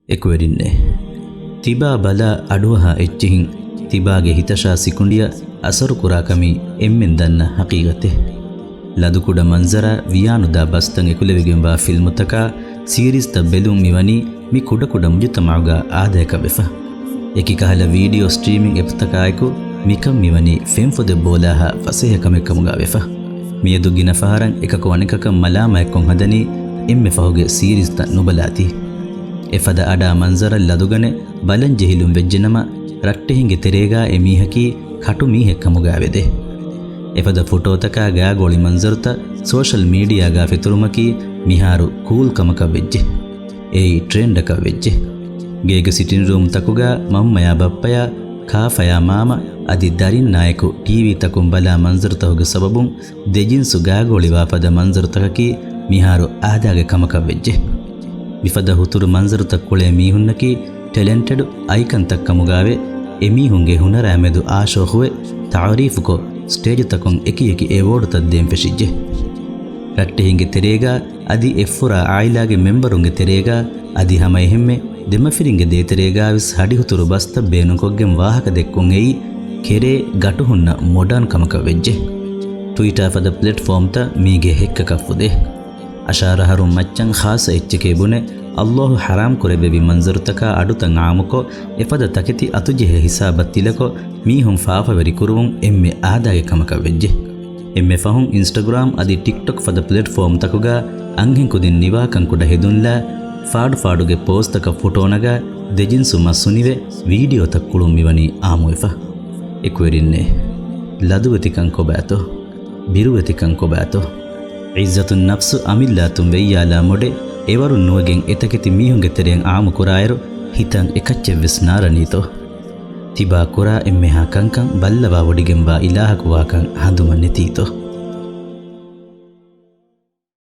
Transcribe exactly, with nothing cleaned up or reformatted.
އެކުވެރިންނޭ. ތިބާ ބަލާ އަޑުއަހާ އެއްޗިހިން ތިބާގެ ހިތަށާ ސިކުނޑިއަށް އަސަރު ކުރާ ކަމީ އެންމެން ދަންނަ ހަޤީގަތެއް. ލަދުކުޑަ މަންޒަރާ ވިޔާނުދާ ބަސްތައް އެކުލެވިގެންވާ ފިލްމުތަކާ ސީރީޒްތައް ބެލުން މިވަނީ މި ކުޑަކުޑަ މުޖުތަމަޢުގާ އާދަޔަކަށް ވެފަ. އެކި ކަހަލަ ވީޑިއޯ ސްޓްރީމިން އެޕްތަކާއެކު މިކަން މިވަނީ ފެންފޮދެއް ބޯލާހާ ފަސޭހަ ކަމެއް ކަމުގާ ވެފަ. މިއަދު ގިނަ ފަހަރަށް އެކަކު އަނެކަކަށް މަލާމާތްކޮށް ހަދަނީ އެންމެ ފަހުގެ ސީރީޒްތައް ނުބަލާތީ. އެފަދަ އަޑާ މަންޒަރަށް ލަދުގަނެ ބަލަން ޖެހިލުން ވެއްޖެނަމަ، ރައްޓެހިންގެ ތެރޭގާ އެ މީހަކީ ކަޓު މީހެއް ކަމުގާވެދޭ. އެފަދަ ފޮޓޯތަކާ ގާގޯޅި މަންޒަރުތައް ސޯޝަލް މީޑިއާގާ ފެތުރުމަކީ މިހާރު ކޫލް ކަމަކަށް ވެއްޖެ. އެއީ ޓްރެންޑަކަށް ވެއްޖެ. ގޭގެ ސިޓިންރޫމްތަކުގާ މަންމަޔާ ބައްޕަޔާ، ކާފަޔާ މާމަ އަދި ދަރިންނާއެކު ޓީވީތަކުން ބަލާ މަންޒަރުތަކުގެ ސަބަބުން ދެޖިންސު ގާގޯޅިވާ ފަދަ މަންޒަރުތަކަކީ މިހާރު އާދާގެ ކަމަކަށް ވެއްޖެ. މިފަދަ ހުތުރު މަންޒަރުތައް ކުޅޭ މީހުންނަކީ ޓެލެންޓެޑް އައިކަންތައް ކަމުގާވެ، އެމީހުންގެ ހުނަރާ މެދު އާޝޯޚުވެ، ތަޢުރީފުކޮށް، ސްޓޭޖުތަކުން އެކިއެކި އެވޯޑުތައް ދޭން ފެށިއްޖެ. ރައްޓެހިންގެ ތެރޭގާ އަދި އެއްފުރާ އާއިލާގެ މެމްބަރުންގެ ތެރޭގާ އަދި ހަމައެހެންމެ ދެމަފިރިންގެ ދޭތެރޭގާވެސް ހަޑިހުތުރު ބަސްތައް ބޭނުންކޮށްގެން ވާހަކަ ދެއްކުން އެއީ ކެރޭ ގަޓު ހުންނަ މޮޑާން ކަމަކަށް ވެއްޖެ. ޓުވިޓާ ފަދަ ޕްލެޓްފޯމްތައް މީގެ ހެއްކަކަށް ފުދޭ. އަށާރަ އަހަރުން މައްޗަށް ޚާއްޞަ އެއްޗެކޭ ބުނެ، އައްލާހު ޙަރާމް ކުރެއްވެވި މަންޒަރުތަކާ އަޑުތައް ޢާއްމުކޮށް، އެފަދަ ތަކެތި އަތުޖެހޭ ހިސާބަށް ތިލަކޮށް، މީހުން ފާފަވެރި ކުރުވުން އެންމެ އާދާގެ ކަމަކަށް ވެއްޖެ. އެންމެ ފަހުން އިންސްޓަގްރާމް އަދި ޓިކްޓޮކް ފަދަ ޕްލެޓްފޯމްތަކުގާ އަންހެންކުދިން ނިވާކަން ކުޑަ ހެދުންލާ، ފާޑުފާޑުގެ ޕޯސްތަކަށް ފޮޓޯ ނަގާ، ދެޖިންސު މަސް ހުނިވެ، ވީޑިއޯތައް ކުޅުން މިވަނީ އާއްމުވެފަ. އެކުވެރިންނޭ، ލަދުވެތިކަން ކޮބާތޯ؟ ބިރުވެތިކަން ކޮބާތޯ؟ ޢިއްޒަތުން ނަފްސު އަމިއްލާތުން ވެއްޔާލާ މޮޑެ، އެވަރުން ނުވެގެން އެތަކެތި މީހުންގެ ތެރެއަށް ޢާއްމު ކުރާއިރު، ހިތަށް އެކައްޗެއްވެސް ނާރަނީތޯ؟ ތިބާ ކުރާ އެންމެހާ ކަންކަން ބައްލަވާވޮޑިގެންވާ އިލާހަކު ވާކަން ހަނދުމަ ނެތީތޯ؟